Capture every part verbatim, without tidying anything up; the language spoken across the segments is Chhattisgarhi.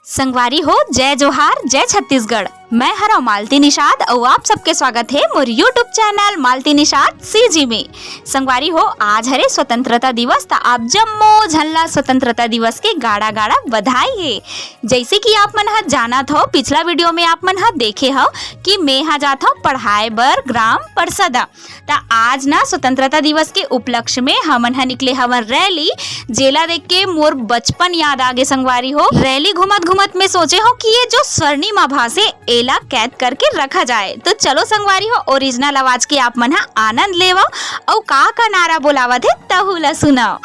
संगवारी हो, जय जोहार, जय छत्तीसगढ़। मैं हरव मालती निषाद अउ आप सबके स्वागत हे मोर YouTube channel Malti Nishad CG में। संगवारी हो, आज हरे स्वतंत्रता दिवस, त आप जम्मो झन ला स्वतंत्रता दिवस के गाड़ा गाड़ा बधाई हे। जैसे कि आप मन ह जानत हो, पिछला वीडियो में आप मन ह देखे हो कि मैं ह जात हो पढ़ाए बर ग्राम परसदा। त आज ना स्वतंत्रता दिवस के उपलक्ष्य में हमन ह निकले हवन रैली, जेला देख के मोर बचपन याद आ गे संगवारी हो। रैली घूमत घूमत में सोचे हो कि ये जो स्वर्णिम आभास हे, एला कैद करके रखा जाए। तो चलो संगवारी हो, ओरिजिनल आवाज के आप मन ह आनंद लेवो अउ का का नारा बोलावत हे, तहू ला सुनाओ।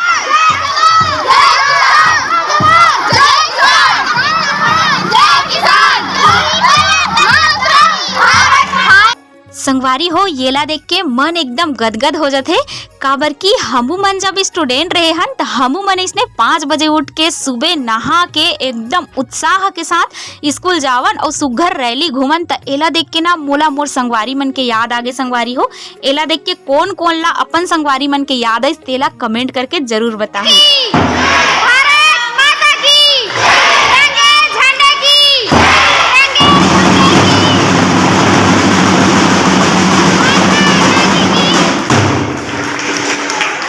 संगवारी हो, येला देख के मन एकदम गदगद हो जाथे, काबर कि हमू मन जब स्टूडेंट रहे हन, त हमू मन इसने पाँच बजे उठ के सुबह नहा के एकदम उत्साह के साथ स्कूल जावन अउ सुघर रैली घूमन। त एला देख के ना मोला मोर संगवारी मन के याद आगे। संगवारी हो, एला देख के कोन कोन ला अपन संगवारी मन के याद आइस, तेला कमेंट करके जरूर बताहू। भारत माता की, तिरंगे झंडे की, तिरंगे झंडे की।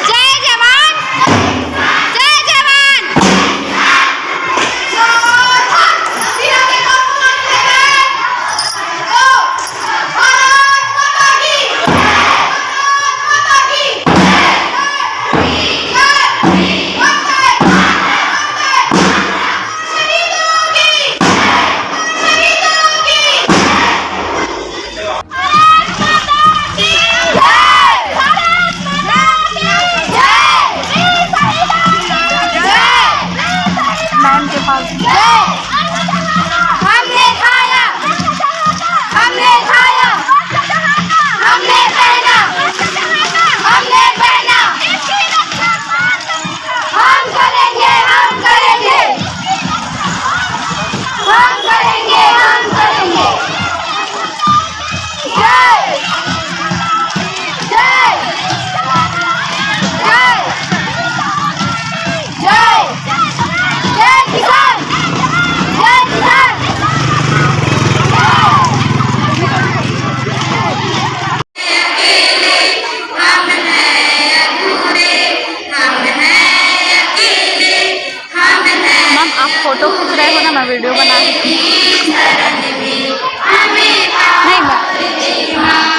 जय जवान, जय जवान। मैम के पास। हमने खाया, हमने खाया, हमने पहना, हमने पहना। हम करेंगे, हम करेंगे, हम करेंगे, हम करेंगे। जय, जय, जय, जय, जय किसान, जय किसान। मैम, आप फोटो खींच रहे हो ना, मैं वीडियो बना रही हूँ। नहीं मैम।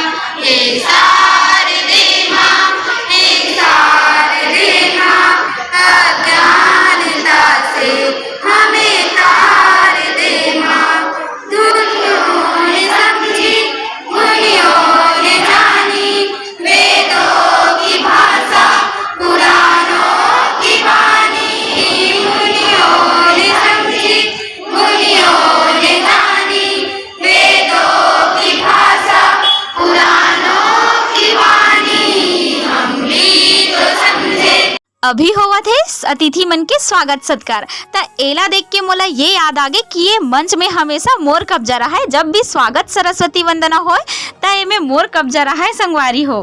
अभी होवत हे अतिथि मन के स्वागत सत्कार। त एला देख के मोला ये याद आगे कि ये मंच में हमेशा मोर कब्जा रहाय। जब भी स्वागत सरस्वती वंदना होय, त एमे मोर कब्जा रहाय संगवारी हो।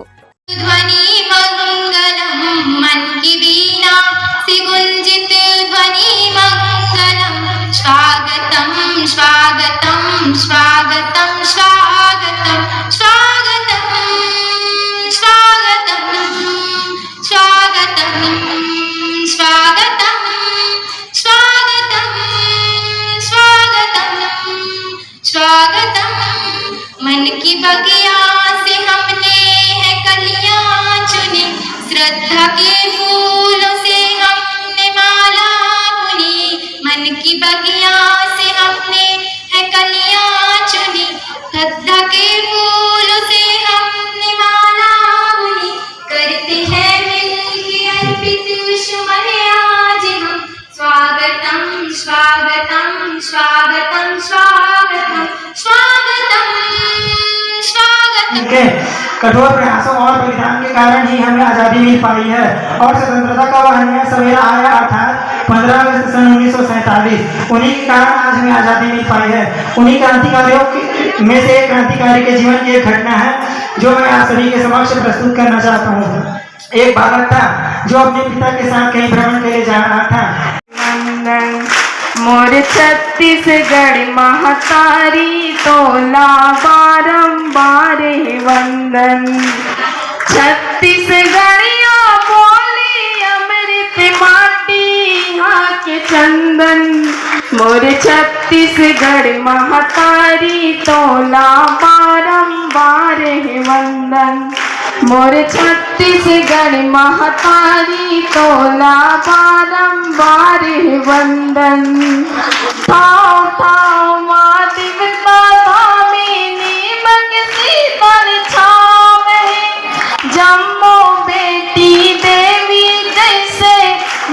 ध्वनि मंगलम, मन की वीणा से गुंजित ध्वनि मंगलम। स्वागतम, स्वागतम, स्वागतम, स्वागतम, स्वागतम, स्वागतम। स्वागतम, स्वागतम, स्वागतम, स्वागतम, स्वागतम। मन की बगिया से हमने है कलियां चुनी, श्रद्धा के फूलों से हमने माला बुनी। मन की बगिया से हमने है कलियां चुनी, श्रद्धा के फूलों से हमने माला बुनी। करते हैं मिलके अर्पित सुमन आज हम। स्वागतम, स्वागतम, स्वागतम, स्वागतम, स्वागतम, स्वागतम। उनके कठोर प्रयासों और बलिदान के कारण ही हमें आज़ादी मिल पाई है और स्वतंत्रता का वह नया सवेरा आया, अर्थात पन्द्रह अगस्त सन उन्नीस सौ सैंतालीस। उन्हीं के कारण आज हमें आज़ादी मिल पाई है। उन्हीं क्रांतिकारियों के, में से एक क्रांतिकारी के जीवन की एक घटना है, जो मैं आप सभी के समक्ष प्रस्तुत करना चाहता हूँ। एक बालक था, जो अपने पिता के साथ कहीं भ्रमण के लिए जा रहा था। मोर छत्तीसगढ़ महतारी तोला बारंबार हे वंदन। छत्तीसगढ़िया बोली अमृत माटी इहाँ के चंदन। मोर छत्तीसगढ़ महतारी तोला बारंबार हे वंदन। मोर छत्तीसगढ़ महतारी तोला बारंबार हे वंदन। ठाव ठाव माँ देवता धामी नीम के शीतल छाव हे। जम्मो बेटी देवी जैसे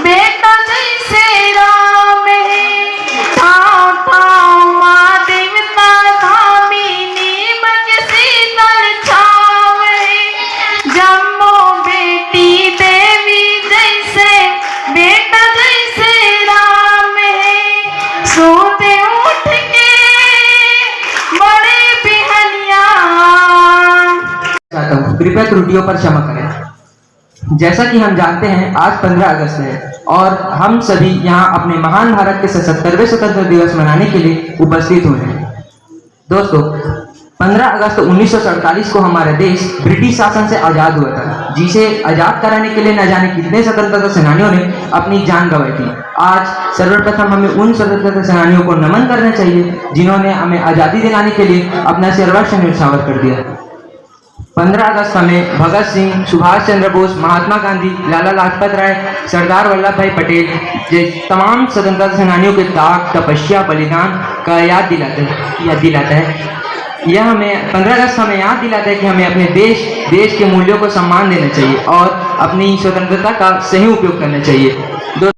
बेटा जैसे राम हे। ठाव ठाव माँ देवता धामी नीम के शीतल छाव हे। जम्मो बेटी देवी जैसे बेटा जैसे राम हे। सोते उठ के बड़े बिहनिया। चाहता हूँ, कृपया त्रुटियों पर क्षमा करें। जैसा कि हम जानते हैं, आज पन्द्रह अगस्त है और हम सभी यहाँ अपने महान भारत के सतहत्तरवें स्वतंत्र दिवस मनाने के लिए उपस्थित हुए हैं। दोस्तों, पन्द्रह अगस्त उन्नीस सौ सैंतालीस को हमारा देश ब्रिटिश शासन से आजाद हुआ था, जिसे आजाद कराने के लिए न जाने कितने स्वतंत्रता सेनानियों ने अपनी जान गंवाई थी। आज सर्वप्रथम हमें उन स्वतंत्रता सेनानियों को नमन करना चाहिए, जिन्होंने हमें आजादी दिलाने के लिए अपना सर्वस्व न्यौछावर कर दिया। पन्द्रह अगस्त हमें भगत सिंह, सुभाष चंद्र बोस, महात्मा गांधी, लाला लाजपत राय, सरदार वल्लभ भाई पटेल जैसे तमाम स्वतंत्रता सेनानियों के त्याग, तपस्या, बलिदान का याद दिलाते, याद दिलाता है। यह हमें, पन्द्रह अगस्त हमें याद दिलाता है कि हमें अपने देश, देश के मूल्यों को सम्मान देना चाहिए और अपनी स्वतंत्रता का सही उपयोग करना चाहिए। दो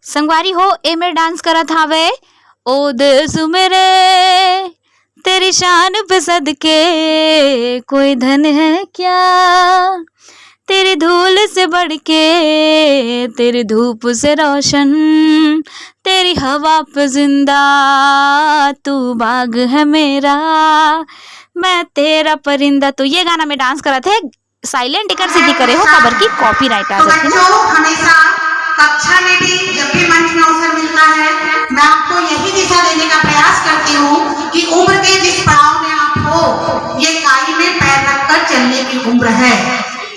संगवारी हो, एमे डांस करत हावे, ओ देश मेरे, तेरी शान पे सदके कोई धन है क्या? तेरी धूल से बढ़ के, तेरी धूप से रोशन, तेरी हवा पे जिंदा, तू बाग है मेरा, मैं तेरा परिंदा। तो ये गाना में डांस करत हे, साइलेंट एकर सेती करे हो, काबर कि कॉपीराइट आ तो जाथे ना। बच्चों, हमेशा कक्षा में भी, जब भी मंच में अवसर मिलता है, मैं आपको यही दिशा देने का प्रयास करती हूँ कि उम्र के जिस पड़ाव में आप हो, ये काई में पैर रखकर चलने की उम्र है।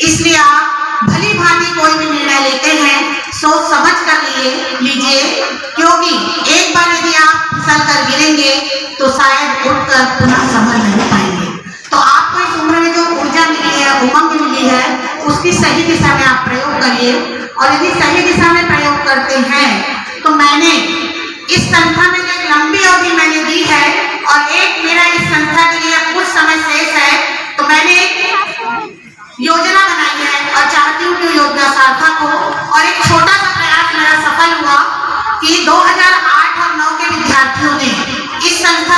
इसलिए आप भली भांति कोई भी निर्णय लेते हैं, सोच समझ कर लिए, लीजिए, क्योंकि एक बार यदि आप फिसल कर गिरेंगे, तो शायद उठकर पुनः संभल नहीं पाएंगे। तो आपको इस उम्र में जो ऊर्जा मिली है, उमंग मिली है, उसकी सही दिशा में आप प्रयोग करिए। और यदि सही दिशा में प्रयोग करते हैं, तो मैंने इस संस्था में जो एक लंबी अवधि मैंने दी है और एक मेरा इस संस्था के लिए कुछ समय शेष है, तो मैंने एक योजना बनाई है और चाहती हूँ कि वो योजना सार्थक हो। और एक छोटा सा प्रयास मेरा सफल हुआ कि दो हज़ार आठ और नौ के विद्यार्थियों ने इस संस्था